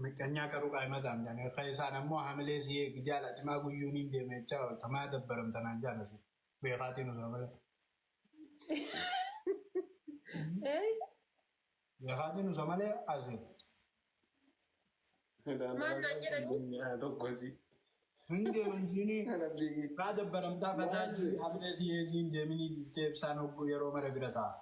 Miqqanyaa qaruu qaayimataan jaanii akka isaan ammoo hamilee si eegi jaalatimaa guyyuun hin deeme jechaa oolta maa dabbaramtanaan jaalasi beekaatiin osoo malee. Beekaatiin osoo malee asi. Maal naan jedhani? Tokkosi. Hin deeman jiini maa dabbaramtaa fataa jiini hamilee si eegi hin deeminii dhiiftee ibsaan hogguu yeroo mara bira ta'a.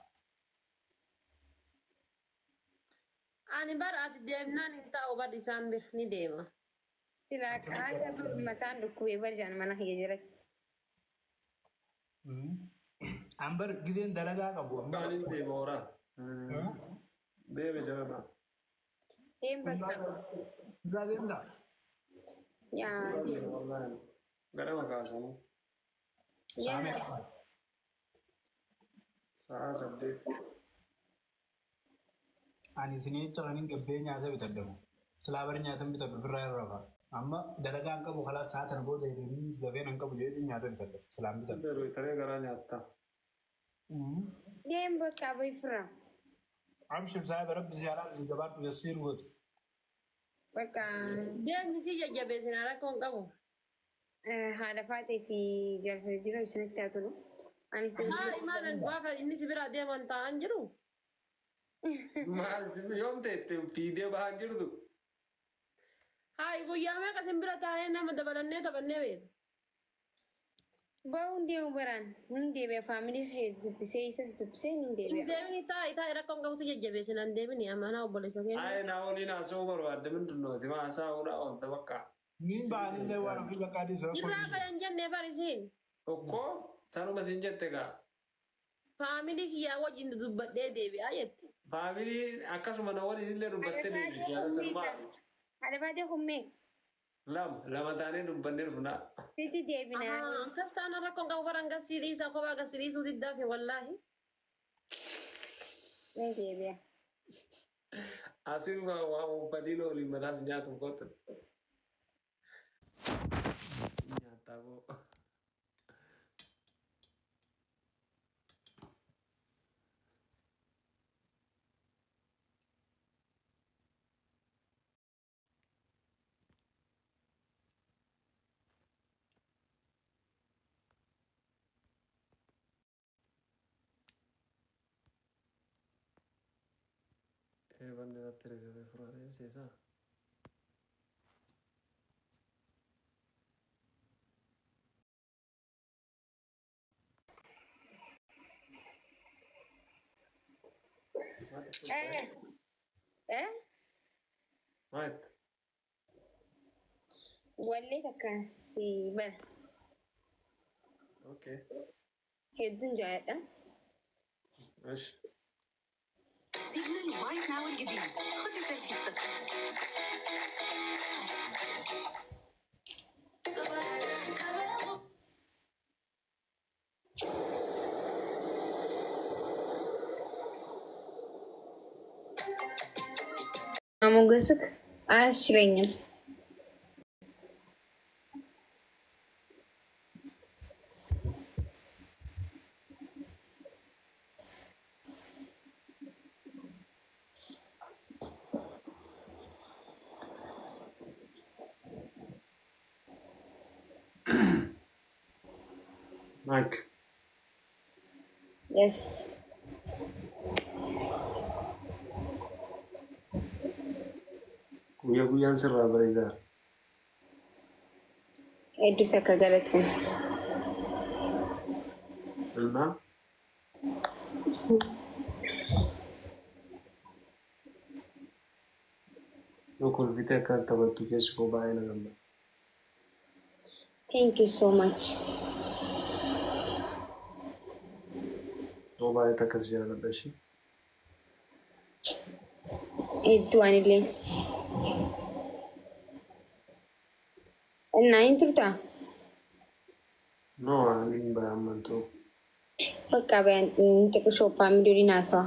Ani bara ati deemnaan hin taa'u bar isaan bira ni deema. Silaa qaata dur mataan dhukkubee bar jaan mana kiyya jalatti. An bar gizeen dalagaa qabu amma. Anis deema horaa. Deeme jarana. Deem bakka. Irraa deemtaa? Yaa deem. Gara makaasanii. Saamee Yaa. qaba. Sa'a 8. Ani isinii jecha kanin gabbee nyaata bitadhamu. Silaa bar nyaata bitadhu ofirraa irra rafa. Amma dalagaa hin qabu kalaas sa'a tana booda hiriirri dafeen hin qabu jedheetiin nyaata bitadha. Silaan bitadhu. Yeroo taree garaa nyaatta. Deem bakka abayfira. Abshir saahiba rabbi si halaal si jabaadhu yassiir goote. Bakka Deemni si jajjabeessina rakkoo hin qabu. Haadha faatee fi jaarsa jira isinitti haa tolu. Anis Haa imaan gaafa inni si biraa deeman taa'an jiru. Maal yoom teette fiidee bahaa jirtu? Haa guyyaa meeqa sin bira taa'ee nama dabalannee taphannee beeku. Bahuun deemu baraan nin deebi'a faamilii kee dubbisee isas dubbisee nin Hin deebi'a. deemini taa'i taa'i rakkoo hin qabu si jajjabeessina hin deemini amanaa obboleessa keenya. Ayi naa waliin haasa'uu barbaadde mindunnooti maa haasa'uudha oolta bakka. Niin ba'anillee waan ofii bakka adii rakkoo Irraa hin jiru. bayan jennee barisiin. Tokko sanuma siin jette gaa. Faamilii kiyyaa wajjin dubbadhee deebi'aa jette. Faamilii akkasuma na waliin illee dubbattee deebi'e jaala sanumaa. Haadha faatee kun meeqa? Lama lama taanee dubbannee dhufnaa. Sitti deebinaa. Akkas taana rakkoon qabu baran gasii dhiisaa kophaa gasii dhiisuu diddaafi wallaahi. Nin deebi'a. Asirraa waa uffatiinoo waliin mataas nyaatu kootu. Nyaataa koo. Eebanni irratti ergamee furaan seesaa. Eh. Eh? Maal? Wallee takka si bana. Okay. Hedduun jaalladha. እሺ. سيجنال وايت ناو الجديد خدي سيلفي بثقة. ማሞገስክ አያስችለኝም። ማይክ Yes. Guyyaa guyyaan sirraa bareedaa. Hedduu takka galatoom. እና yoo kolfitee akka taphattu keessi koo baay'ee na gammada. Thank you so much. Yoo baay'ee takka si jaalladha ishee. Hedduu anillee. እና hin turtaa? No, ani hin bayan ta'u. Bakka bayan xiqqishoo faamilii waliin haasawa.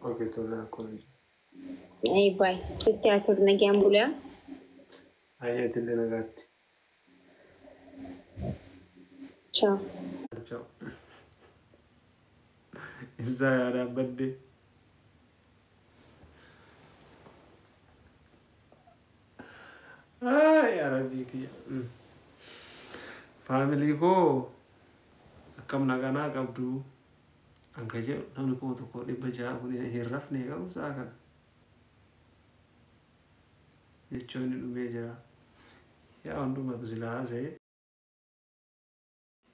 Okay, tole akkuma jiru. Ay baay. Sitti haa tolu nagaan bulaa. Ayyatillee nagaatti. Ciao. Ciao. Ibsaa yaadaan baddee. Yaa Rabbii kiyya. Family koo, akkam naganaa qabdu? Anka jedhu namni 1600 kun hin rafne garuu sa'a kana. Jechoonni dhumee jira. Yaa hundumatu silaa haasa'e.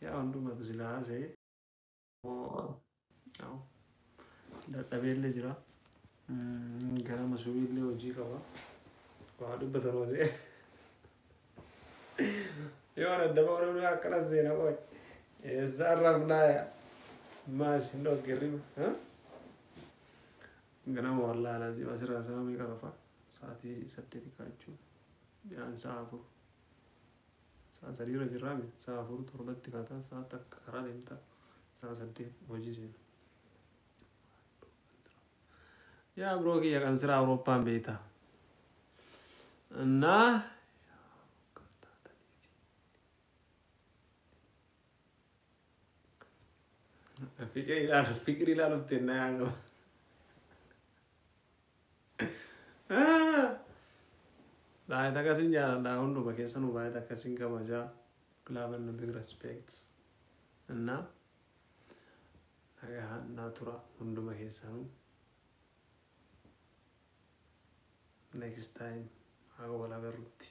Yaa hundumatu silaa haasa'e. Dadhabeellee jira. Ganama subiillee hojii qaba. Waa dubbatan hoosee. Yoo daddaba oromoo akkana seena qoy. Eessaan rafnaa yaa? Maa isin dhoggirriba? Ganama wallaahi laazim asirraa sa'a meeqa rafa? Sa'aatii 8 kaachuu. Yaan sa'a 4. Sa'a 3 irra jirraa miti. Sa'a 4 7tti kaataa, sa'a 1 karaa deemtaa. Sa'a 8 hojii seena. Yaa biroo kiyya kan sira Awurooppaan beektaa. Innaa fiqir ilaalu, fiqir ilaaluuf tennaa yaa qaba. Baay'ee akkasiin jaaladha, hunduma keessanuu baay'ee akkasiin kabajaa. Love and big respect. Innaa nagaa naa tura hunduma keessanuu. Next time haga wal agarrutti.